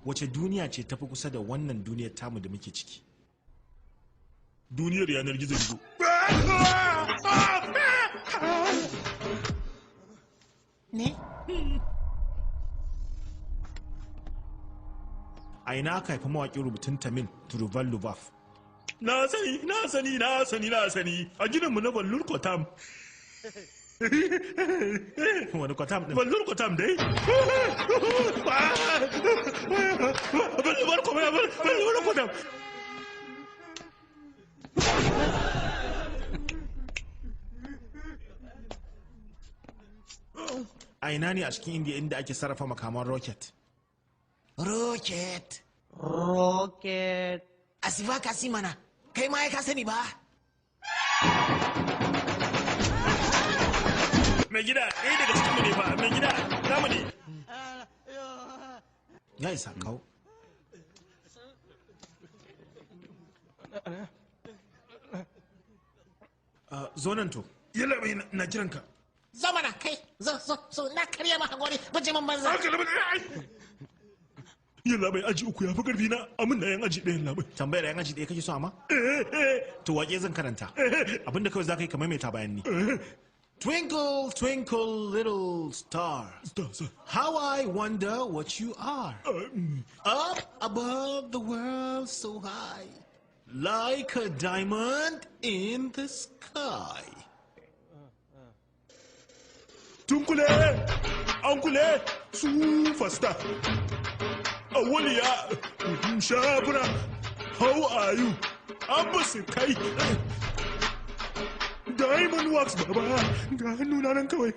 Wace duniya ce tafi kusa da wannan duniyar tamu da muke ciki? Duniyar yanar gizo gizo. Ne? A ina aka haifi mawaƙin rubutun Tamil Tiruvalluvar? Na sani, na sani, na sani, na sani. A gidanmu na Ballur Kwatam. Wani kwatam din? Ballur Kwatam dai. Ballur Kwatam, Ballur Kwatam. A ina ne a cikin Indiya inda ake sarrafa makaman rocket? Rocket. Rocket. Asifa kasi mana. Kai ma ya ka sani ba? Mai gida, ɗaya daga cikinmu ne fa, mai gida, namu ne. Ya isa kawo. Zo nan to. Yalla bai, na kiranka. Zo mana kai. Zo zo zo, na karya ma hakori. Bijimin banza. Haka da ai. Yalla bai, aji uku ya fi karfi na, amin na yan aji ɗayan labai. Tambayar yan aji ɗaya kake so amma? To waƙe zan karanta. Abinda kawai za ka yi ka maimaita bayan ni. Twinkle, twinkle, little star. How I wonder what you are. Up above the world so high. Like a diamond in the sky. Tunkule, ankule, superstar. Awaliya, shabura, how are you? Abba kai. Diamond Works baba, ga hannu na nan kawai.